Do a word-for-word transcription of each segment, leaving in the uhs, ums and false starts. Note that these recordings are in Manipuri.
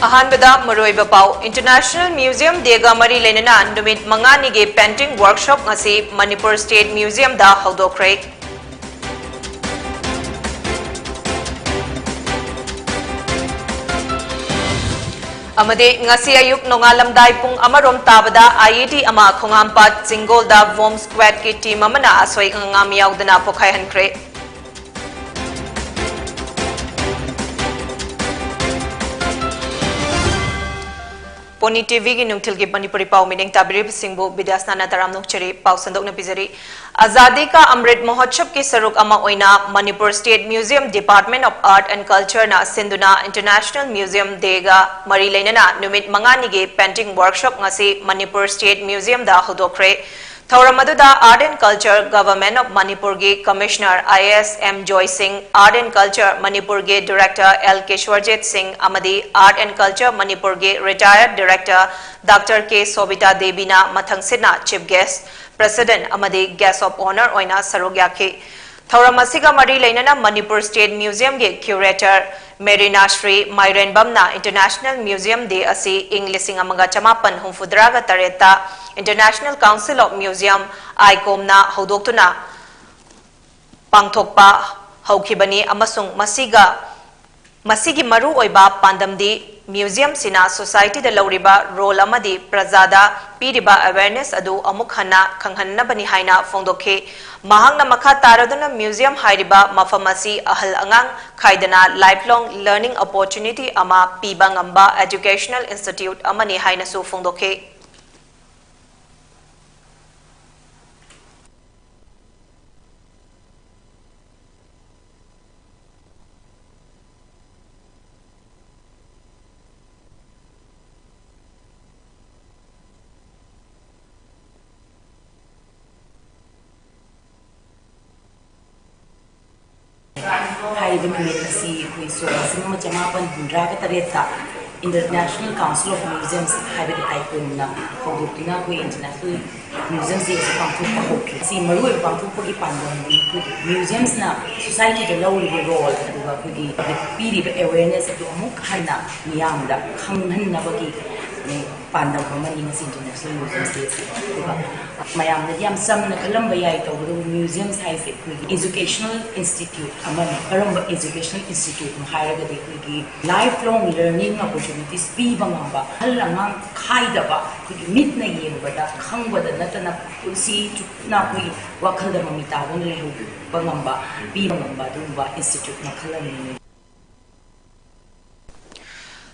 ꯑꯍꯥꯟꯕꯗ ꯃꯔꯨꯑꯣꯏꯕ ꯄꯥꯎ꯫ International Museum Day ꯒ ꯃꯔꯤ ꯂꯩꯅꯅ ꯅꯨꯃꯤꯠ ꯃꯉꯥꯅꯤꯒꯤ painting workshop ꯉꯁꯤ ꯃꯅꯤꯄꯨꯔ State Museum ꯗ ꯍꯧꯗꯣꯛꯈ꯭ꯔꯦ꯫ ꯑꯃꯗꯤ ꯉꯁꯤ ꯑꯌꯨꯛ ꯅꯣꯡꯉꯥꯜꯂꯝꯗꯥꯏ ꯄꯨꯡ ꯑꯃꯔꯣꯝ ꯇꯥꯕꯗ I E D ꯑꯃ ꯈꯣꯡꯍꯥꯝꯄꯥꯠ ꯆꯤꯡꯒꯣꯜꯗ bomb squad ꯀꯤ team ꯑꯃꯅ ꯑꯁꯣꯏ ꯑꯉꯥꯝ ꯌꯥꯎꯗꯅ ꯄꯣꯈꯥꯏꯍꯟꯈ꯭ꯔꯦ꯫ Pony T V ꯒꯤ ꯅꯨꯡꯊꯤꯜꯒꯤ ꯃꯅꯤꯄꯨꯔꯤ ꯄꯥꯎ ꯃꯤꯠꯌꯦꯡ ꯇꯥꯕꯤꯔꯤꯕꯁꯤꯡꯕꯨ ꯕꯤꯗ꯭ꯌꯥꯁꯅꯥꯅ ꯇꯔꯥꯝꯅ ꯑꯣꯛꯆꯔꯤ꯫ ꯄꯥꯎ ꯁꯟꯗꯣꯛꯅ ꯄꯤꯖꯔꯤ꯫ ꯑꯖꯥꯗꯤ ꯀꯥ ꯑꯃ꯭ꯔꯤꯠ ꯃꯍꯣꯠꯁꯕꯀꯤ ꯁꯔꯨꯛ ꯑꯃ ꯑꯣꯏꯅ Manipur State Museum, Department of Art and Culture ꯅ ꯁꯤꯟꯗꯨꯅ International Museum Day ꯒ ꯃꯔꯤ ꯂꯩꯅꯅ ꯅꯨꯃꯤꯠ ꯃꯉꯥꯅꯤꯒꯤ painting workshop ꯉꯁꯤ ꯃꯅꯤꯄꯨꯔ State Museum ꯗ ꯍꯧꯗꯣꯛꯈ꯭ꯔꯦ꯫ ꯊꯧꯔꯝ ꯑꯗꯨꯗ Art and Culture, Government of ꯃꯅꯤꯄꯨꯔꯒꯤ Commissioner I A S M ꯖꯣꯏ ꯁꯤꯡ, Art and Culture ꯃꯅꯤꯄꯨꯔꯒꯤ Director L ꯀꯦꯁ꯭ꯋꯔꯖꯤꯠ ꯁꯤꯡ ꯑꯃꯗꯤ Art and Culture ꯃꯅꯤꯄꯨꯔꯒꯤ Retired Director Doctor ꯀꯦ ꯁꯣꯕꯤꯇꯥ ꯗꯦꯕꯤꯅ ꯃꯊꯪꯁꯤꯠꯅ Chief Guest, President ꯑꯃꯗꯤ Guest of Honour ꯑꯣꯏꯅ ꯁꯔꯨꯛ ꯌꯥꯈꯤ꯫ ꯊꯧꯔꯝ ꯑꯁꯤꯒ ꯃꯔꯤ ꯂꯩꯅꯅ ꯃꯅꯤꯄꯨꯔ State Museum ꯒꯤ Curator ꯃꯦꯔꯤꯅꯥ ꯁ꯭ꯔꯤ ꯃꯥꯏꯔꯦꯟꯕꯝꯅ International Museum Day ꯑꯁꯤ ꯏꯪ ꯂꯤꯁꯤꯡ ꯑꯃꯒ ꯆꯃꯥꯄꯟ ꯍꯨꯝꯐꯨꯇꯔꯥꯒ ꯇꯔꯦꯠꯇ International Council of Museum, ICOM ꯅ ꯍꯧꯗꯣꯛꯇꯨꯅ ꯄꯥꯡꯊꯣꯛꯄ ꯍꯧꯈꯤꯕꯅꯤ ꯑꯃꯁꯨꯡ ꯃꯁꯤꯒ, ꯃꯁꯤꯒꯤ ꯃꯔꯨꯑꯣꯏꯕ ꯄꯥꯟꯗꯝꯗꯤ museum ꯁꯤꯅ society ꯗ ꯂꯧꯔꯤꯕ role ꯑꯃꯗꯤ ꯄ꯭ꯔꯖꯥꯗ ꯄꯤꯔꯤꯕ awareness ꯑꯗꯨ ꯑꯃꯨꯛ ꯍꯟꯅ ꯈꯪꯍꯟꯅꯕꯅꯤ ꯍꯥꯏꯅ ꯐꯣꯡꯗꯣꯛꯈꯤ꯫ ꯃꯍꯥꯛꯅ ꯃꯈꯥ ꯇꯥꯔꯗꯨꯅ museum ꯍꯥꯏꯔꯤꯕ ꯃꯐꯝ ꯑꯁꯤ ꯑꯍꯜ ꯑꯉꯥꯡ ꯈꯥꯏꯗꯅ lifelong learning opportunity ꯑꯃ ꯄꯤꯕ ꯉꯝꯕ educational institute ꯑꯃꯅꯤ ꯍꯥꯏꯅꯁꯨ ꯐꯣꯡꯗꯣꯛꯈꯤ꯫ ꯍꯥꯏꯔꯤꯕ ꯅꯨꯃꯤꯠ ꯑꯁꯤ ꯑꯩꯈꯣꯏ ꯁꯣꯛ ꯂꯤꯁꯤꯡ ꯑꯃ ꯆꯃꯥꯄꯟ ꯍꯨꯝꯗ꯭ꯔꯥꯒ ꯇꯔꯦꯠꯇ International Council of Museums ꯍꯥꯏꯕꯗꯤ ꯑꯥꯏꯀꯣꯟꯅ ꯍꯧꯗꯣꯛꯇꯨꯅ ꯑꯩꯈꯣꯏ International Museums Day ꯑꯁꯤ ꯄꯥꯡꯊꯣꯛꯄ ꯍꯧꯈꯤ꯫ ꯁꯤ ꯃꯔꯨꯑꯣꯏꯕ ꯄꯥꯡꯊꯣꯛꯄꯒꯤ ꯄꯥꯟꯗꯝꯗꯤ ꯑꯩꯈꯣꯏꯒꯤ museumsꯅ societyꯗ ꯂꯧꯔꯤꯕ role, ꯑꯗꯨꯒ ꯑꯩꯈꯣꯏꯒꯤ ꯄꯤꯔꯤꯕ awareness ꯑꯗꯨ ꯑꯃꯨꯛ ꯍꯟꯅ ꯃꯤꯌꯥꯝꯗ ꯈꯪꯍꯟꯅꯕꯒꯤ, ꯎꯝ, ꯄꯥꯟꯗꯝ ꯑꯃꯅꯤ ꯉꯁꯤ International Museums Day ꯑꯁꯤ꯫ ꯑꯗꯨꯒ ꯃꯌꯥꯝꯅꯗꯤ ꯌꯥꯝ ꯆꯝꯅ ꯈꯜꯂꯝꯕ ꯌꯥꯏ, ꯇꯧꯕꯇꯕꯨ museums ꯍꯥꯏꯁꯦ ꯑꯩꯈꯣꯏꯒꯤ educational institute ꯑꯃꯅꯤ꯫ ꯀꯔꯝꯕ educational instituteꯅꯣ ꯍꯥꯏꯔꯒꯗꯤ ꯑꯩꯈꯣꯏꯒꯤ lifelong learning opportunities ꯄꯤꯕ ꯉꯝꯕ, ꯑꯍꯜ ꯑꯉꯥꯡ ꯈꯥꯏꯗꯕ, ꯑꯩꯈꯣꯏꯒꯤ ꯃꯤꯠꯅ ꯌꯦꯡꯕꯗ ꯈꯪꯕꯗ ꯅꯠꯇꯅ ꯄꯨꯟꯁꯤ ꯆꯨꯞꯅ ꯑꯩꯈꯣꯏꯒꯤ ꯋꯥꯈꯜꯗ ꯃꯃꯤ ꯇꯥꯗꯨꯅ ꯂꯩꯍꯧꯕ ꯉꯝꯕ, ꯄꯤꯕ ꯉꯝꯕ ꯑꯗꯨꯒꯨꯝꯕ institute ꯃꯈꯜ ꯑꯃꯅꯤ꯫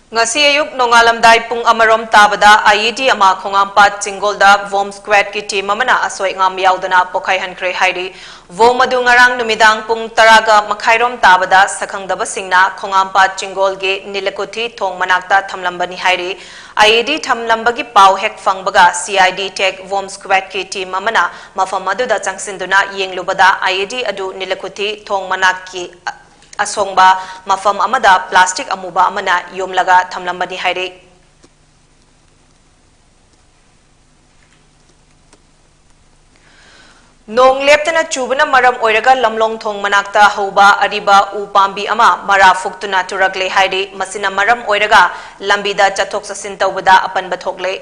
ꯉꯁꯤ ꯑꯌꯨꯛ ꯅꯣꯡꯉꯥꯜꯂꯝꯗꯥꯏ ꯄꯨꯡ ꯑꯃꯔꯣꯝ ꯇꯥꯕꯗ IED ꯑꯃ ꯈꯣꯡꯉꯥꯝꯄꯥꯠ ꯆꯤꯡꯒꯣꯜꯗ Bomb Squadꯀꯤ team ꯑꯃꯅ ꯑꯁꯣꯏ ꯑꯉꯥꯝ ꯌꯥꯎꯗꯅ ꯄꯣꯈꯥꯏꯍꯟꯈ꯭ꯔꯦ ꯍꯥꯏꯔꯤ꯫ Bomb ꯑꯗꯨ ꯉꯔꯥꯡ ꯅꯨꯃꯤꯗꯥꯡ ꯄꯨꯡ ꯇꯔꯥꯒ ꯃꯈꯥꯏꯔꯣꯝ ꯇꯥꯕꯗ ꯁꯛꯈꯪꯗꯕꯁꯤꯡꯅ ꯈꯣꯡꯉꯥꯝꯄꯥꯠ ꯆꯤꯡꯒꯣꯜꯒꯤ ꯅꯤꯂꯀꯨꯊꯤ ꯊꯣꯡ ꯃꯅꯥꯛꯇ ꯊꯝꯂꯝꯕꯅꯤ ꯍꯥꯏꯔꯤ꯫ IED ꯊꯝꯂꯝꯕꯒꯤ ꯄꯥꯎ ꯍꯦꯛ ꯐꯪꯕꯒ CID tech Bomb Squadꯀꯤ team ꯑꯃꯅ ꯃꯐꯝ ꯑꯗꯨꯗ ꯆꯪꯁꯤꯟꯗꯨꯅ ꯌꯦꯡꯂꯨꯕꯗ IED ꯑꯗꯨ ꯅꯤꯂꯀꯨꯊꯤ ꯊꯣꯡ ꯃꯅꯥꯛꯀꯤ ꯑꯁꯣꯡꯕ ꯃꯐꯝ ꯑꯃꯗ plastic ꯑꯃꯨꯕ ꯑꯃꯅ ꯌꯣꯝꯂꯒ ꯊꯝꯂꯝꯕꯅꯤ ꯍꯥꯏꯔꯤ꯫ ꯅꯣꯡ ꯂꯦꯞꯇꯅ ꯆꯨꯕꯅ ꯃꯔꯝ ꯑꯣꯏꯔꯒ ꯂꯝꯂꯣꯡ ꯊꯣꯡ ꯃꯅꯥꯛꯇ ꯍꯧꯕ ꯑꯔꯤꯕ ꯎ ꯄꯥꯝꯕꯤ ꯑꯃ ꯃꯔꯥ ꯐꯨꯛꯇꯨꯅ ꯇꯨꯔꯛꯂꯦ ꯍꯥꯏꯔꯤ꯫ ꯃꯁꯤꯅ ꯃꯔꯝ ꯑꯣꯏꯔꯒ ꯂꯝꯕꯤꯗ ꯆꯠꯊꯣꯛ ꯆꯠꯁꯤꯟ ꯇꯧꯕꯗ ꯑꯄꯟꯕ ꯊꯣꯛꯂꯦ꯫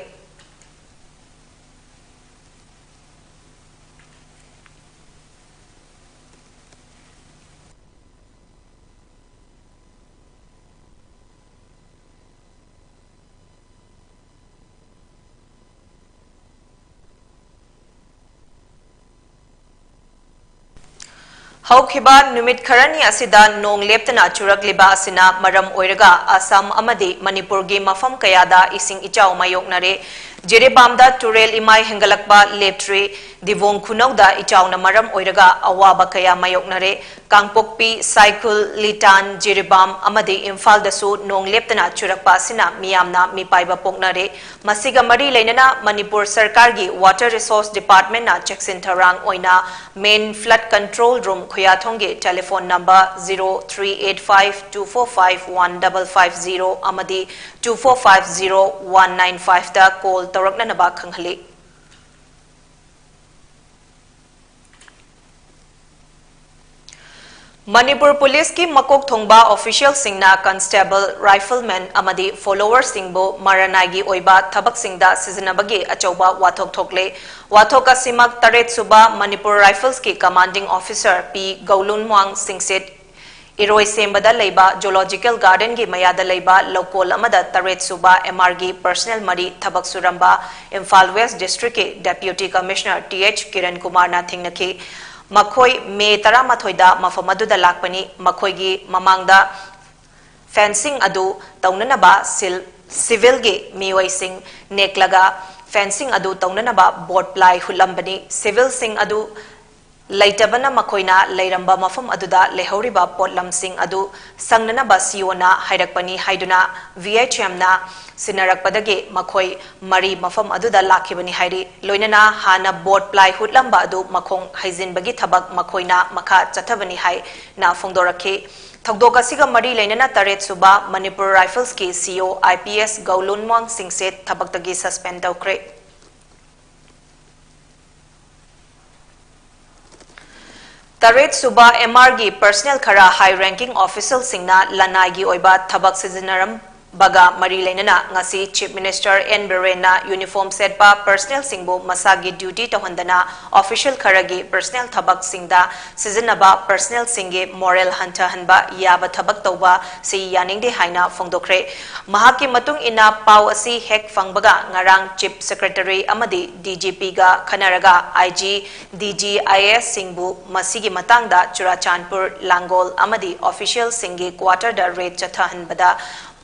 ꯍꯧꯈꯤꯕ ꯅꯨꯃꯤꯠ ꯈꯔꯅꯤ ꯑꯁꯤꯗ ꯅꯣꯡ ꯂꯦꯞꯇꯅ ꯆꯨꯔꯛꯂꯤꯕ ꯑꯁꯤꯅ ꯃꯔꯝ ꯑꯣꯏꯔꯒ ꯑꯁꯥꯝ ꯑꯃꯗꯤ ꯃꯅꯤꯄꯨꯔꯒꯤ ꯃꯐꯝ ꯀꯌꯥꯗ ꯏꯁꯤꯡ ꯏꯆꯥꯎ ꯃꯥꯌꯣꯛꯅꯔꯦ꯫ ꯖꯤꯔꯤꯕꯥꯝꯗ ꯇꯨꯔꯦꯜ ꯏꯃꯥꯏ ꯍꯦꯟꯒꯠꯂꯛꯄ ꯂꯦꯞꯇ꯭ꯔꯤ꯫ ꯗꯤꯕꯣꯡ ꯈꯨꯅꯧꯗ ꯏꯆꯥꯎꯅ ꯃꯔꯝ ꯑꯣꯏꯔꯒ ꯑꯋꯥꯕ ꯀꯌꯥ ꯃꯥꯌꯣꯛꯅꯔꯦ꯫ ꯀꯥꯡꯄꯣꯛꯄꯤ, ꯁꯥꯏꯈꯨꯜ, ꯂꯤꯇꯥꯟ, ꯖꯤꯔꯤꯕꯥꯝ ꯑꯃꯗꯤ ꯏꯝꯐꯥꯜꯗꯁꯨ ꯅꯣꯡ ꯂꯦꯞꯇꯅ ꯆꯨꯔꯛꯄ ꯑꯁꯤꯅ ꯃꯤꯌꯥꯝꯅ ꯃꯤꯄꯥꯏꯕ ꯄꯣꯛꯅꯔꯦ꯫ ꯃꯁꯤꯒ ꯃꯔꯤ ꯂꯩꯅꯅ ꯃꯅꯤꯄꯨꯔ ꯁꯔꯀꯥꯔꯒꯤ Water Resource Departmentꯅ ꯆꯦꯛꯁꯤꯟ ꯊꯧꯔꯥꯡ ꯑꯣꯏꯅ Main Flood Control Room ꯈꯨꯌꯥꯊꯣꯡꯒꯤ telephone number zero three eight five two four five one double five zero ꯑꯃꯗꯤ two four five zero one nine fiveꯇ call ꯇꯧꯔꯛꯅꯅꯕ ꯈꯪꯍꯜꯂꯤ꯫ ꯃꯅꯤꯄꯨꯔ ꯄꯨꯂꯤꯁꯀꯤ ꯃꯀꯣꯛ ꯊꯣꯡꯕ officialꯁꯤꯡꯅ constable, rifleman ꯑꯃꯗꯤ followerꯁꯤꯡꯕꯨ ꯃꯔꯅꯥꯏꯒꯤ ꯑꯣꯏꯕ ꯊꯕꯛꯁꯤꯡꯗ ꯁꯤꯖꯤꯟꯅꯕꯒꯤ ꯑꯆꯧꯕ ꯋꯥꯊꯣꯛ ꯊꯣꯛꯂꯦ꯫ ꯋꯥꯊꯣꯛ ꯑꯁꯤꯃꯛ ꯇꯔꯦꯠ ꯁꯨꯕ ꯃꯅꯤꯄꯨꯔ Riflesꯀꯤ commanding officer ꯄꯤ ꯒꯧꯂꯨꯟꯋꯥꯡ ꯁꯤꯡꯁꯤꯠ ꯏꯔꯣꯏꯁꯦꯝꯕꯗ ꯂꯩꯕ Zoological Gardenꯒꯤ ꯃꯌꯥꯗ ꯂꯩꯕ ꯂꯧꯀꯣꯜ ꯑꯃꯗ ꯇꯔꯦꯠ ꯁꯨꯕ MRꯒꯤ personnel ꯃꯔꯤ ꯊꯕꯛ ꯁꯨꯔꯝꯕ ꯏꯝꯐꯥꯜ West Districtꯀꯤ Deputy Commissioner T H Kiran ꯀꯨꯃꯥꯔꯅ ꯊꯦꯡꯅꯈꯤ꯫ ꯃꯈꯣꯏ ꯃꯦ ꯇꯔꯥꯃꯥꯊꯣꯏꯗ ꯃꯐꯝ ꯑꯗꯨꯗ ꯂꯥꯛꯄꯅꯤ꯫ ꯃꯈꯣꯏꯒꯤ ꯃꯃꯥꯡꯗ fencing ꯑꯗꯨ ꯇꯧꯅꯅꯕ sil-, civilꯒꯤ ꯃꯤꯑꯣꯏꯁꯤꯡ ꯅꯦꯛꯂꯒ fencing ꯑꯗꯨ ꯇꯧꯅꯅꯕ board ply ꯍꯨꯠꯂꯝꯕꯅꯤ꯫ Civilꯁꯤꯡ ꯑꯗꯨ ꯂꯩꯇꯕꯅ ꯃꯈꯣꯏꯅ ꯂꯩꯔꯝꯕ ꯃꯐꯝ ꯑꯗꯨꯗ ꯂꯩꯍꯧꯔꯤꯕ ꯄꯣꯠꯂꯝꯁꯤꯡ ꯑꯗꯨ ꯁꯪꯅꯅꯕ COꯅ ꯍꯥꯏꯔꯛꯄꯅꯤ ꯍꯥꯏꯗꯨꯅ VHMꯅ ꯁꯤꯟꯅꯔꯛꯄꯗꯒꯤ ꯃꯈꯣꯏ ꯃꯔꯤ ꯃꯐꯝ ꯑꯗꯨꯗ ꯂꯥꯛꯈꯤꯕꯅꯤ ꯍꯥꯏꯔꯤ꯫ ꯂꯣꯏꯅꯅ ꯍꯥꯟꯅ board ply ꯍꯨꯠꯂꯝꯕ ꯑꯗꯨ ꯃꯈꯣꯡ ꯍꯩꯖꯤꯟꯕꯒꯤ ꯊꯕꯛ ꯃꯈꯣꯏꯅ ꯃꯈꯥ ꯆꯠꯊꯕꯅꯤ ꯍꯥꯏꯅ ꯐꯣꯡꯗꯣꯔꯛꯈꯤ꯫ ꯊꯧꯗꯣꯛ ꯑꯁꯤꯒ ꯃꯔꯤ ꯂꯩꯅꯅ ꯇꯔꯦꯠ ꯁꯨꯕ Manipur Riflesꯀꯤ CO IPS ꯒꯧꯂꯨꯟꯋꯥꯡ ꯁꯤꯡꯁꯤꯠ ꯊꯕꯛꯇꯒꯤ suspend ꯇꯧꯈ꯭ꯔꯦ꯫ ꯇꯔꯦꯠ ꯁꯨꯕ MRꯒꯤ personnel ꯈꯔ high ranking officialꯁꯤꯡꯅ ꯂꯅꯥꯏꯒꯤ ꯑꯣꯏꯕ ꯊꯕꯛ ꯁꯤꯖꯤꯟꯅꯔꯝꯕꯒ ꯃꯔꯤ ꯂꯩꯅꯅ ꯉꯁꯤ Chief Minister N ꯕꯤꯔꯦꯟꯅ uniform ꯁꯦꯠꯄ personnelꯁꯤꯡꯕꯨ ꯃꯁꯥꯒꯤ duty ꯇꯧꯍꯟꯗꯅ official ꯈꯔꯒꯤ personal ꯊꯕꯛꯁꯤꯡꯗ ꯁꯤꯖꯤꯟꯅꯕ personnelꯁꯤꯡꯒꯤ moral ꯍꯟꯊꯍꯟꯕ ꯌꯥꯕ ꯊꯕꯛ ꯇꯧꯕ ꯁꯤ ꯌꯥꯅꯤꯡꯗꯦ ꯍꯥꯏꯅ ꯐꯣꯡꯗꯣꯛꯈ꯭ꯔꯦ꯫ ꯃꯍꯥꯛꯀꯤ ꯃꯇꯨꯡ ꯏꯟꯅ ꯄꯥꯎ ꯑꯁꯤ ꯍꯦꯛ ꯐꯪꯕꯒ ꯉꯔꯥꯡ Chief Secretary ꯑꯃꯗꯤ DGPꯒ ꯈꯟꯅꯔꯒ IG, DG, IASꯁꯤꯡꯕꯨ ꯃꯁꯤꯒꯤ ꯃꯇꯥꯡꯗ ꯆꯨꯔꯥꯆꯥꯟꯄꯨꯔ, ꯂꯥꯡꯒꯣꯜ ꯑꯃꯗꯤ officialꯁꯤꯡꯒꯤ quarterꯗ raid ꯆꯠꯊꯍꯟꯕꯗ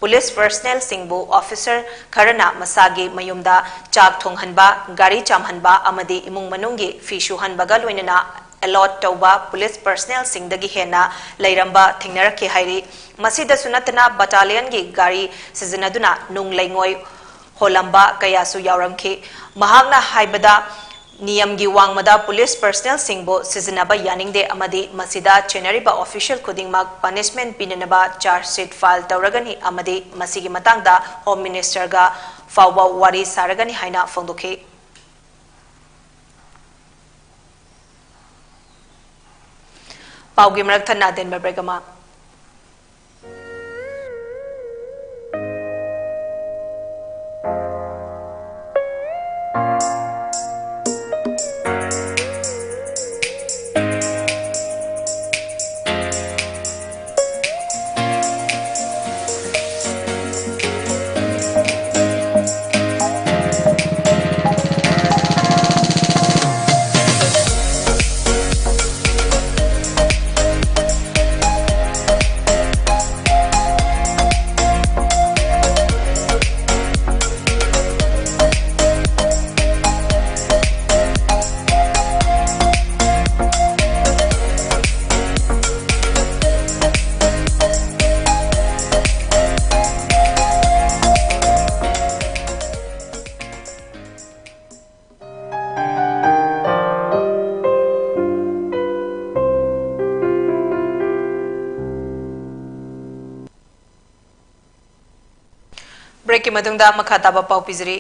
ꯄꯨꯂꯤꯁ ꯄꯔꯁꯅꯦꯜꯁꯤꯡꯕꯨ ꯑꯣꯐꯤꯁꯔ ꯈꯔꯅ ꯃꯁꯥꯒꯤ ꯃꯌꯨꯝꯗ ꯆꯥꯛ ꯊꯣꯡꯍꯟꯕ, ꯒꯥꯔꯤ ꯆꯥꯝꯍꯟꯕ ꯑꯃꯗꯤ ꯏꯃꯨꯡ ꯃꯅꯨꯡꯒꯤ ꯐꯤ ꯁꯨꯍꯟꯕꯒ ꯂꯣꯏꯅꯅ ꯑꯦꯂꯣꯠ ꯇꯧꯕ ꯄꯨꯂꯤꯁ ꯄꯔꯁꯅꯦꯜꯁꯤꯡꯗꯒꯤ ꯍꯦꯟꯅ ꯂꯩꯔꯝꯕ ꯊꯦꯡꯅꯔꯛꯈꯤ ꯍꯥꯏꯔꯤ꯫ ꯃꯁꯤꯗꯁꯨ ꯅꯠꯇꯅ ꯕꯠꯇꯥꯂꯤꯌꯟꯒꯤ ꯒꯥꯔꯤ ꯁꯤꯖꯤꯟꯅꯗꯨꯅ ꯅꯨꯡ ꯂꯩꯉꯣꯏ ꯍꯣꯜꯂꯝꯕ ꯀꯌꯥꯁꯨ ꯌꯥꯎꯔꯝꯈꯤ꯫ ꯃꯍꯥꯛꯅ ꯍꯥꯏꯕꯗ, ꯅꯤꯌꯝꯒꯤ ꯋꯥꯡꯃꯗ ꯄꯨꯂꯤꯁ ꯄꯔꯁꯅꯦꯜꯁꯤꯡꯕꯨ ꯁꯤꯖꯤꯟꯅꯕ ꯌꯥꯅꯤꯡꯗꯦ ꯑꯃꯗꯤ ꯃꯁꯤꯗ ꯆꯦꯟꯅꯔꯤꯕ ꯑꯣꯐꯤꯁꯤꯌꯦꯜ ꯈꯨꯗꯤꯡꯃꯛ ꯄꯅꯤꯁꯃꯦꯟꯠ ꯄꯤꯅꯅꯕ ꯆꯥꯔꯖ ꯁꯤꯠ ꯐꯥꯏꯜ ꯇꯧꯔꯒꯅꯤ ꯑꯃꯗꯤ ꯃꯁꯤꯒꯤ ꯃꯇꯥꯡꯗ ꯍꯣꯝ ꯃꯤꯅꯤꯁꯇꯔꯒ ꯐꯥꯎꯕ ꯋꯥꯔꯤ ꯁꯥꯔꯒꯅꯤ ꯍꯥꯏꯅ ꯐꯣꯡꯗꯣꯛꯈꯤ꯫ ꯄꯥꯎꯒꯤ ꯃꯔꯛ ꯊꯠꯅ ꯑꯇꯦꯟꯕ ꯕ꯭ꯔꯦꯛ ꯑꯃ꯫ ꯕ꯭ꯔꯦꯛꯀꯤ ꯃꯇꯨꯡꯗ ꯃꯈꯥ ꯇꯥꯕ ꯄꯥꯎ ꯄꯤꯖꯔꯤ꯫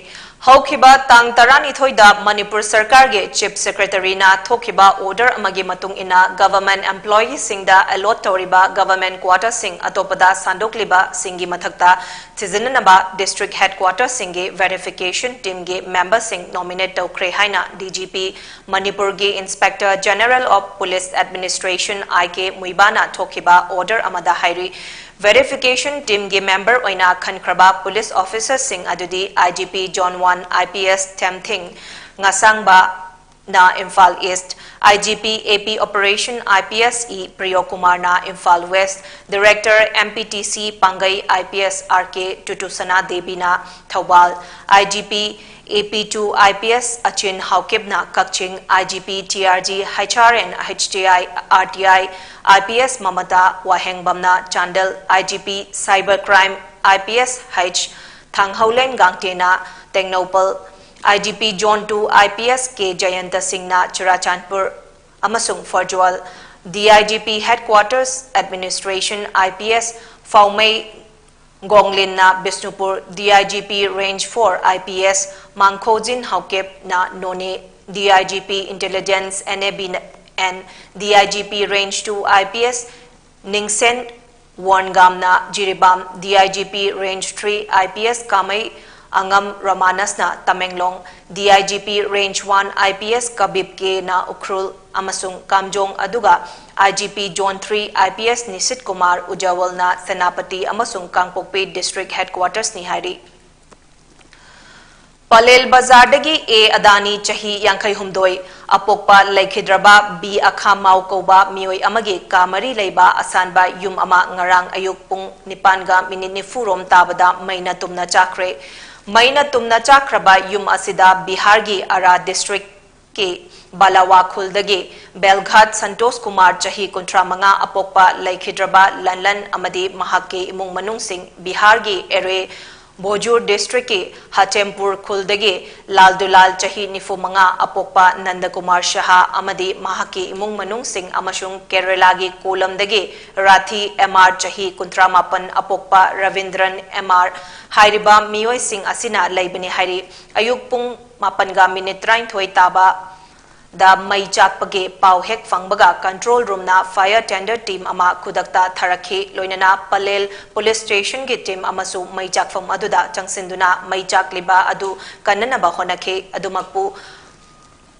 ꯍꯧꯈꯤꯕ ꯇꯥꯡ ꯇꯔꯥꯅꯤꯊꯣꯏꯗ ꯃꯅꯤꯄꯨꯔ ꯁꯔꯀꯥꯔꯒꯤ ꯆꯤꯐ ꯁꯦꯀ꯭ꯔꯦꯇꯔꯤꯅ ꯊꯣꯛꯈꯤꯕ ꯑꯣꯔꯗꯔ ꯑꯃꯒꯤ ꯃꯇꯨꯡ ꯏꯟꯅ ꯒꯚꯔꯟꯃꯦꯟꯠ ꯑꯦꯝꯄ꯭ꯂꯣꯌꯤꯁꯤꯡꯗ ꯑꯦꯂꯣꯠ ꯇꯧꯔꯤꯕ ꯒꯚꯔꯟꯃꯦꯟꯠ ꯀ꯭ꯋꯥꯇꯔꯁꯤꯡ ꯑꯇꯣꯞꯄꯗ ꯁꯥꯟꯗꯣꯛꯂꯤꯕꯁꯤꯡꯒꯤ ꯃꯊꯛꯇ ꯊꯤꯖꯤꯟꯅꯅꯕ ꯗꯤꯁꯇ꯭ꯔꯤꯛ ꯍꯦꯗꯀ꯭ꯋꯥꯇꯔꯁꯤꯡꯒꯤ ꯚꯦꯔꯤꯐꯤꯀꯦꯁꯟ ꯇꯤꯝꯒꯤ ꯃꯦꯝꯕꯔꯁꯤꯡ ꯅꯣꯃꯤꯅꯦꯠ ꯇꯧꯈ꯭ꯔꯦ ꯍꯥꯏꯅ ꯗꯤ ꯖꯤ ꯄꯤ, ꯃꯅꯤꯄꯨꯔꯒꯤ inspector general of police administration, I K ꯃꯨꯏꯕꯥꯅ ꯊꯣꯛꯈꯤꯕ ꯑꯣꯔꯗꯔ ꯑꯃꯗ ꯍꯥꯏꯔꯤ꯫ ꯚꯦꯔꯤꯐꯤꯀꯦꯁꯟ ꯇꯤꯝꯒꯤ ꯃꯦꯝꯕꯔ ꯑꯣꯏꯅ ꯈꯟꯈ꯭ꯔꯕ ꯄꯨꯂꯤꯁ ꯑꯣꯐꯤꯁꯔꯁꯤꯡ ꯑꯗꯨꯗꯤ I G P zone one I P S ꯊꯦꯝꯊꯤꯡ ꯉꯥꯁꯥꯡꯕ, ꯅ Imphal east, I G P A P operation I P S E Priyo ꯀꯨꯃꯥꯔꯅ Imphal west, director M P T C Pangei I P S R K Tutusana ꯗꯦꯕꯤꯅ Thoubal, I G P A P two I P S Achin ꯍꯥꯎꯀꯤꯞꯅ Kakching, I G P T R G, H R N, H T I, R T I, I P S Mamata ꯋꯥꯍꯦꯡꯕꯝꯅ Chandel, I G P cyber crime I P S H Thanghoulen ꯒꯥꯡꯇꯦꯅ Tengnoupal, I G P zone two I P S K Jayanta ꯁꯤꯡꯅ ꯆꯨꯔꯥꯆꯥꯟꯄꯨꯔ ꯑꯃꯁꯨꯡ Pherzawl, D I G P headquarters administration I P S Phaomei ꯒꯣꯡꯂꯤꯟꯅ Bishnupur, D I G P range four I P S Mangkhojin ꯍꯥꯎꯀꯦꯞꯅ Noney, D I G P intelligence N A B N D I G P range two I P S Ningshen ꯋꯣꯟꯒꯥꯝꯅ Jiribam, D I G P range three I P S Kamei ꯑꯉꯝ ꯔꯣꯃꯥꯅꯁꯅ Tamenglong, D I G P range one I P S Kabib ꯀꯦꯅ ꯎꯈ꯭ꯔꯨꯜ ꯑꯃꯁꯨꯡ ꯀꯥꯝꯖꯣꯡ, ꯑꯗꯨꯒ I G P zone three I P S Nishit Kumar ꯎꯖꯥꯋꯜꯅ ꯁꯦꯅꯥꯄꯇꯤ ꯑꯃꯁꯨꯡ ꯀꯥꯡꯄꯣꯛꯄꯤ ꯗꯤꯁꯇ꯭ꯔꯤꯛ ꯍꯦꯗꯀ꯭ꯋꯥꯔꯇꯔꯁꯅꯤ ꯍꯥꯏꯔꯤ꯫ ꯄꯂꯦꯜ ꯕꯖꯥꯔꯗꯒꯤ ꯑꯦ ꯑꯗꯥꯅꯤ, ꯆꯍꯤ ꯌꯥꯡꯈꯩ ꯍꯨꯝꯗꯣꯏ, ꯑꯄꯣꯛꯄ ꯂꯩꯈꯤꯗ꯭ꯔꯕ ꯕꯤ ꯑꯈꯥꯃꯥꯎ ꯀꯧꯕ ꯃꯤꯑꯣꯏ ꯑꯃꯒꯤ ꯀꯥ ꯃꯔꯤ ꯂꯩꯕ ꯑꯁꯥꯟꯕ ꯌꯨꯝ ꯑꯃ ꯉꯔꯥꯡ ꯑꯌꯨꯛ ꯄꯨꯡ ꯅꯤꯄꯥꯟꯒ ꯃꯤꯅꯤꯠ ꯅꯤꯐꯨ ꯔꯣꯝ ꯇꯥꯕꯗ ꯃꯩꯅ ꯇꯨꯝꯅ ꯆꯥꯛꯈ꯭ꯔꯦ꯫ ꯃꯩꯅ ꯇꯨꯝꯅ ꯆꯥꯛꯈ꯭ꯔꯕ ꯌꯨꯝ ꯑꯁꯤꯗ ꯕꯤꯍꯥꯔꯒꯤ ꯑꯔꯥ ꯗꯤꯁꯇ꯭ꯔꯤꯛ ꯀꯤ ꯕꯥꯂꯥꯋꯥ ꯈꯨꯜꯗꯒꯤ ꯕꯦꯜꯘꯥꯠ ꯁꯟꯇꯣꯁ ꯀꯨꯃꯥꯔ, ꯆꯍꯤ ꯀꯨꯟꯊ꯭ꯔꯥ ꯃꯉꯥ, ꯑꯄꯣꯛꯄ ꯂꯩꯈꯤꯗ꯭ꯔꯕ ꯂꯟꯂꯟ ꯑꯃꯗꯤ ꯃꯍꯥꯛꯀꯤ ꯏꯃꯨꯡ ꯃꯅꯨꯡꯁꯤꯡ ꯕꯤꯍꯥꯔꯒꯤ ꯑꯦꯔꯦ ꯚꯣꯖꯨꯔ ꯗꯤꯁꯇ꯭ꯔꯤꯛꯀꯤ ꯍꯆꯦꯝꯄꯨꯔ ꯈꯨꯜꯗꯒꯤ ꯂꯥꯜ ꯗꯨꯂꯥꯜ, ꯆꯍꯤ ꯅꯤꯐꯨ ꯃꯉꯥ, ꯑꯄꯣꯛꯄ ꯅꯟꯗꯀꯨꯃꯥꯔ ꯁꯍꯥ ꯑꯃꯗꯤ ꯃꯍꯥꯛꯀꯤ ꯏꯃꯨꯡ ꯃꯅꯨꯡꯁꯤꯡ ꯑꯃꯁꯨꯡ ꯀꯦꯔꯦꯂꯥꯒꯤ ꯀꯣꯂꯝꯗꯒꯤ ꯔꯥꯊꯤ ꯑꯦꯝ ꯑꯥꯔ, ꯆꯍꯤ ꯀꯨꯟꯊ꯭ꯔꯥ ꯃꯥꯄꯟ, ꯑꯄꯣꯛꯄ ꯔꯕꯤꯟꯗ꯭ꯔꯟ ꯑꯦꯝ ꯑꯥꯔ ꯍꯥꯏꯔꯤꯕ ꯃꯤꯑꯣꯏꯁꯤꯡ ꯑꯁꯤꯅ ꯂꯩꯕꯅꯤ ꯍꯥꯏꯔꯤ꯫ ꯑꯌꯨꯛ ꯄꯨꯡ ꯃꯥꯄꯟꯒ ꯃꯤꯅꯤꯠ ꯇꯔꯥꯅꯤꯊꯣꯏ ꯇꯥꯕꯗ ꯃꯩ ꯆꯥꯛꯄꯒꯤ ꯄꯥꯎ ꯍꯦꯛ ꯐꯪꯕꯒ control roomꯅ fire tender team ꯑꯃ ꯈꯨꯗꯛꯇ ꯊꯥꯔꯛꯈꯤ꯫ ꯂꯣꯏꯅꯅ ꯄꯂꯦꯜ police stationꯒꯤ team ꯑꯃꯁꯨ ꯃꯩ ꯆꯥꯛꯐꯝ ꯑꯗꯨꯗ ꯆꯪꯁꯤꯟꯗꯨꯅ ꯃꯩ ꯆꯥꯛꯂꯤꯕ ꯑꯗꯨ ꯀꯟꯅꯅꯕ ꯍꯣꯠꯅꯈꯤ꯫ ꯑꯗꯨꯃꯛꯄꯨ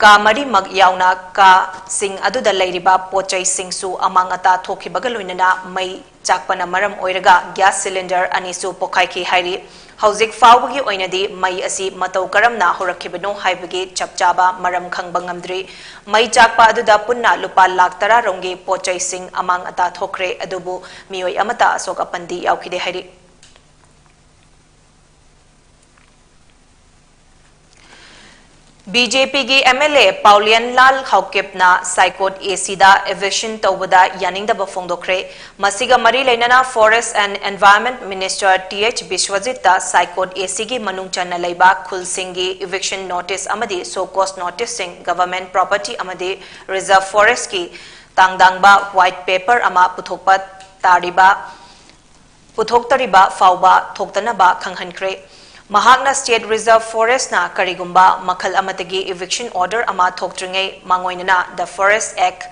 ꯀꯥ ꯃꯔꯤꯃꯛ ꯌꯥꯎꯅ ꯀꯥꯁꯤꯡ ꯑꯗꯨꯗ ꯂꯩꯔꯤꯕ ꯄꯣꯠ ꯆꯩꯁꯤꯡꯁꯨ ꯑꯃꯥꯡ ꯑꯇꯥ ꯊꯣꯛꯈꯤꯕꯒ ꯂꯣꯏꯅꯅ ꯃꯩ ꯆꯥꯛꯄꯅ ꯃꯔꯝ ꯑꯣꯏꯔꯒ gas cylinder ꯑꯅꯤꯁꯨ ꯄꯣꯈꯥꯏꯈꯤ ꯍꯥꯏꯔꯤ꯫ ꯍꯧꯖꯤꯛ ꯐꯥꯎꯕꯒꯤ ꯑꯣꯏꯅꯗꯤ ꯃꯩ ꯑꯁꯤ ꯃꯇꯧ ꯀꯔꯝꯅ ꯍꯧꯔꯛꯈꯤꯕꯅꯣ ꯍꯥꯏꯕꯒꯤ ꯆꯞ ꯆꯥꯕ ꯃꯔꯝ ꯈꯪꯕ ꯉꯝꯗ꯭ꯔꯤ꯫ ꯃꯩ ꯆꯥꯛꯄ ꯑꯗꯨꯗ ꯄꯨꯟꯅ ꯂꯨꯄꯥ ꯂꯥꯈ ꯇꯔꯥ ꯔꯣꯝꯒꯤ ꯄꯣꯠ ꯆꯩꯁꯤꯡ ꯑꯃꯥꯡ ꯑꯇꯥ ꯊꯣꯛꯈ꯭ꯔꯦ, ꯑꯗꯨꯕꯨ ꯃꯤꯑꯣꯏ ꯑꯃꯠꯇ ꯑꯁꯣꯛ ꯑꯄꯟꯗꯤ ꯌꯥꯎꯈꯤꯗꯦ ꯍꯥꯏꯔꯤ꯫ BJPꯒꯤ MLA ꯄꯥꯎꯂꯤꯌꯟ ꯂꯥꯜ ꯍꯥꯎꯀꯤꯞꯅ ꯁꯥꯏꯀꯣꯠ ACꯗ eviction ꯇꯧꯕꯗ ꯌꯥꯅꯤꯡꯗꯕ ꯐꯣꯡꯗꯣꯛꯈ꯭ꯔꯦ꯫ ꯃꯁꯤꯒ ꯃꯔꯤ ꯂꯩꯅꯅ Forest and Environment Minister Th ꯕꯤꯁ꯭ꯋꯖꯤꯠꯇ ꯁꯥꯏꯀꯣꯠ ACꯒꯤ ꯃꯅꯨꯡ ꯆꯟꯅ ꯂꯩꯕ ꯈꯨꯜꯁꯤꯡꯒꯤ eviction notice ꯑꯃꯗꯤ show cause noticeꯁꯤꯡ, government property ꯑꯃꯗꯤ reserve forestꯀꯤ ꯇꯥꯡꯗꯥꯡꯕ white paper ꯑꯃ ꯄꯨꯊꯣꯛꯄ ꯇꯥꯔꯤꯕ ꯄꯨꯊꯣꯛꯇꯔꯤꯕ ꯐꯥꯎꯕ ꯊꯣꯛꯇꯅꯕ ꯈꯪꯍꯟꯈ꯭ꯔꯦ꯫ ꯃꯍꯥꯛꯅ State Reserve Forestꯅ ꯀꯔꯤꯒꯨꯝꯕ ꯃꯈꯜ ꯑꯃꯠꯇꯒꯤ eviction order ꯑꯃ ꯊꯣꯛꯇ꯭ꯔꯤꯉꯩ ꯃꯥꯡꯑꯣꯏꯅꯅ The Forest Act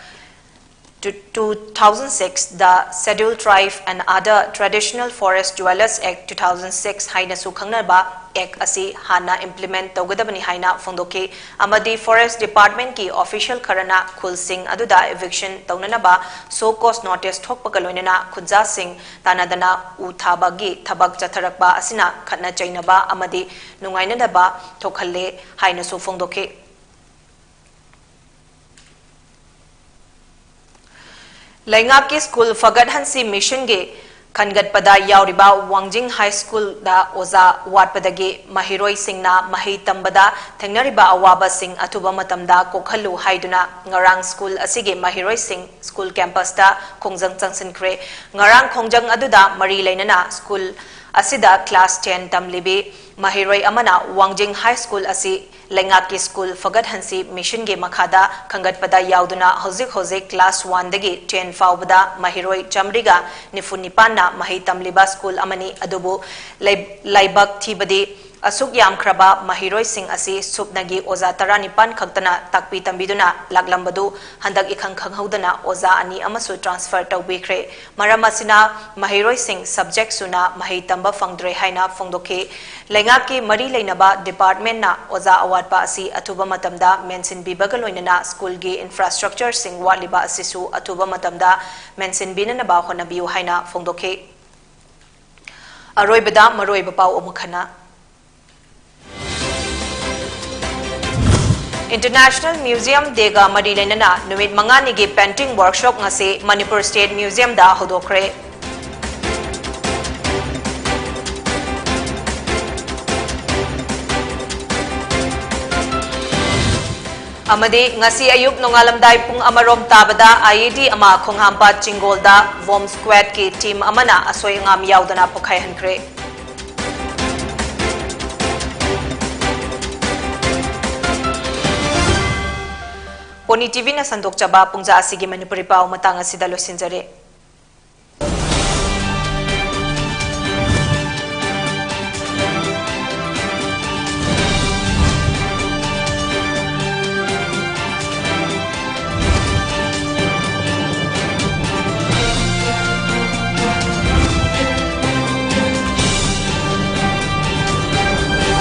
two thousand six, The Scheduled Tribe and Other Traditional Forest Dwellers Act two thousand six ꯍꯥꯏꯅꯁꯨ ꯈꯪꯅꯕ Act ꯑꯁꯤ ꯍꯥꯟꯅ implement ꯇꯧꯒꯗꯕꯅꯤ ꯍꯥꯏꯅ ꯐꯣꯡꯗꯣꯛꯈꯤ꯫ ꯑꯃꯗꯤ Forest Departmentꯀꯤ official ꯈꯔꯅ ꯈꯨꯜꯁꯤꯡ ꯑꯗꯨꯗ eviction ꯇꯧꯅꯅꯕ show cause notice ꯊꯣꯛꯄꯒ ꯂꯣꯏꯅꯅ ꯈꯨꯟꯖꯥꯁꯤꯡ ꯇꯥꯟꯅꯗꯅ ꯎ ꯊꯥꯕꯒꯤ ꯊꯕꯛ ꯆꯠꯊꯔꯛꯄ ꯑꯁꯤꯅ ꯈꯠꯅ ꯆꯩꯅꯕ ꯑꯃꯗꯤ ꯅꯨꯡꯉꯥꯏꯅꯗꯕ ꯊꯣꯛꯍꯜꯂꯦ ꯍꯥꯏꯅꯁꯨ ꯐꯣꯡꯗꯣꯛꯈꯤ꯫ ꯂꯩꯉꯥꯛꯀꯤ ꯁ꯭ꯀꯨꯜ ꯐꯒꯠꯍꯟꯁꯤ ꯃꯤꯁꯟꯒꯤ ꯈꯟꯒꯠꯄꯗ ꯌꯥꯎꯔꯤꯕ ꯋꯥꯡꯖꯤꯡ ꯍꯥꯏ ꯁ꯭ꯀꯨꯜꯗ ꯑꯣꯖꯥ ꯋꯥꯠꯄꯗꯒꯤ ꯃꯍꯩꯔꯣꯏꯁꯤꯡꯅ ꯃꯍꯩ ꯇꯝꯕꯗ ꯊꯦꯡꯅꯔꯤꯕ ꯑꯋꯥꯕꯁꯤꯡ ꯑꯊꯨꯕ ꯃꯇꯝꯗ ꯀꯣꯛꯍꯜꯂꯨ ꯍꯥꯏꯗꯨꯅ ꯉꯔꯥꯡ ꯁ꯭ꯀꯨꯜ ꯑꯁꯤꯒꯤ ꯃꯍꯩꯔꯣꯏꯁꯤꯡ ꯁ꯭ꯀꯨꯜ ꯀꯦꯝꯄꯁꯇ ꯈꯣꯡꯖꯪ ꯆꯪꯁꯤꯟꯈ꯭ꯔꯦ꯫ ꯉꯔꯥꯡ ꯈꯣꯡꯖꯪ ꯑꯗꯨꯗ ꯃꯔꯤ ꯂꯩꯅꯅ ꯁ꯭ꯀꯨꯜ ꯑꯁꯤꯗ class ten ꯇꯝꯂꯤꯕꯤ ꯃꯍꯩꯔꯣꯏ ꯑꯃꯅ ꯋꯥꯡꯖꯤꯡ ꯍꯥꯏ ꯁ꯭ꯀꯨꯜ ꯑꯁꯤ ꯂꯩꯉꯥꯛꯀꯤ ꯁ꯭ꯀꯨꯜ ꯐꯒꯠꯍꯟꯁꯤ ꯃꯤꯁꯟꯒꯤ ꯃꯈꯥꯗ ꯈꯟꯒꯠꯄꯗ ꯌꯥꯎꯗꯨꯅ ꯍꯧꯖꯤꯛ ꯍꯧꯖꯤꯛ class one ꯗꯒꯤ ten ꯐꯥꯎꯕꯗ ꯃꯍꯩꯔꯣꯏ ꯆꯥꯃꯔꯤꯒ ꯅꯤꯐꯨ ꯅꯤꯄꯥꯟꯅ ꯃꯍꯩ ꯇꯝꯂꯤꯕ ꯁ꯭ꯀꯨꯜ ꯑꯃꯅꯤ꯫ ꯑꯗꯨꯕꯨ ꯂꯩ-, ꯂꯥꯏꯕꯛ ꯊꯤꯕꯗꯤ ꯑꯁꯨꯛ ꯌꯥꯝꯈ꯭ꯔꯕ ꯃꯍꯩꯔꯣꯏꯁꯤꯡ ꯑꯁꯤ ꯁꯨꯞꯅꯒꯤ ꯑꯣꯖꯥ ꯇꯔꯥꯅꯤꯄꯥꯟ ꯈꯛꯇꯅ ꯇꯥꯛꯄꯤ ꯇꯝꯕꯤꯗꯨꯅ ꯂꯥꯛꯂꯝꯕꯗꯨ ꯍꯟꯗꯛ ꯏꯈꯪ ꯈꯪꯍꯧꯗꯅ ꯑꯣꯖꯥ ꯑꯅꯤ ꯑꯃꯁꯨ transfer ꯇꯧꯕꯤꯈ꯭ꯔꯦ꯫ ꯃꯔꯝ ꯑꯁꯤꯅ ꯃꯍꯩꯔꯣꯏꯁꯤꯡ subject ꯁꯨꯅ ꯃꯍꯩ ꯇꯝꯕ ꯐꯪꯗ꯭ꯔꯦ ꯍꯥꯏꯅ ꯐꯣꯡꯗꯣꯛꯈꯤ꯫ ꯂꯩꯉꯥꯛꯀꯤ ꯃꯔꯤ ꯂꯩꯅꯕ department ꯅ ꯑꯣꯖꯥ ꯑꯋꯥꯠꯄ ꯑꯁꯤ ꯑꯊꯨꯕ ꯃꯇꯝꯗ ꯃꯦꯟꯁꯤꯟꯕꯤꯕꯒ ꯂꯣꯏꯅꯅ school ꯒꯤ infrastructure ꯁꯤꯡ ꯋꯥꯠꯂꯤꯕ ꯑꯁꯤꯁꯨ ꯑꯊꯨꯕ ꯃꯇꯝꯗ ꯃꯦꯟꯁꯤꯟꯕꯤꯅꯅꯕ ꯍꯣꯠꯅꯕꯤꯌꯨ ꯍꯥꯏꯅ ꯐꯣꯡꯗꯣꯛꯈꯤ꯫ ꯑꯔꯣꯏꯕꯗ ꯃꯔꯨꯑꯣꯏꯕ ꯄꯥꯎ ꯑꯃꯨꯛ ꯍꯟꯅ꯫ International Museum Day ꯒ ꯃꯔꯤ ꯂꯩꯅꯅ ꯅꯨꯃꯤꯠ ꯃꯉꯥꯅꯤꯒꯤ painting workshop ꯉꯁꯤ ꯃꯅꯤꯄꯨꯔ State Museum ꯗ ꯍꯧꯗꯣꯛꯈ꯭ꯔꯦ꯫ ꯑꯃꯗꯤ ꯉꯁꯤ ꯑꯌꯨꯛ ꯅꯣꯡꯉꯥꯜꯂꯝꯗꯥꯏ ꯄꯨꯡ ꯑꯃꯔꯣꯝ ꯇꯥꯕꯗ I E D ꯑꯃ ꯈꯣꯡꯍꯥꯝꯄꯥꯠ ꯆꯤꯡꯒꯣꯜꯗ bomb squad ꯀꯤ team ꯑꯃꯅ ꯑꯁꯣꯏ ꯑꯉꯥꯝ ꯌꯥꯎꯗꯅ ꯄꯣꯈꯥꯏꯍꯟꯈ꯭ꯔꯦ꯫ ꯄꯣꯅꯤ T V ꯅ ꯁꯟꯗꯣꯛꯆꯕ ꯄꯨꯡꯖꯥ ꯑꯁꯤꯒꯤ ꯃꯅꯤꯄꯨꯔꯤ ꯄꯥꯎ ꯃꯇꯥꯡ ꯑꯁꯤꯗ ꯂꯣꯏꯁꯤꯟꯖꯔꯦ꯫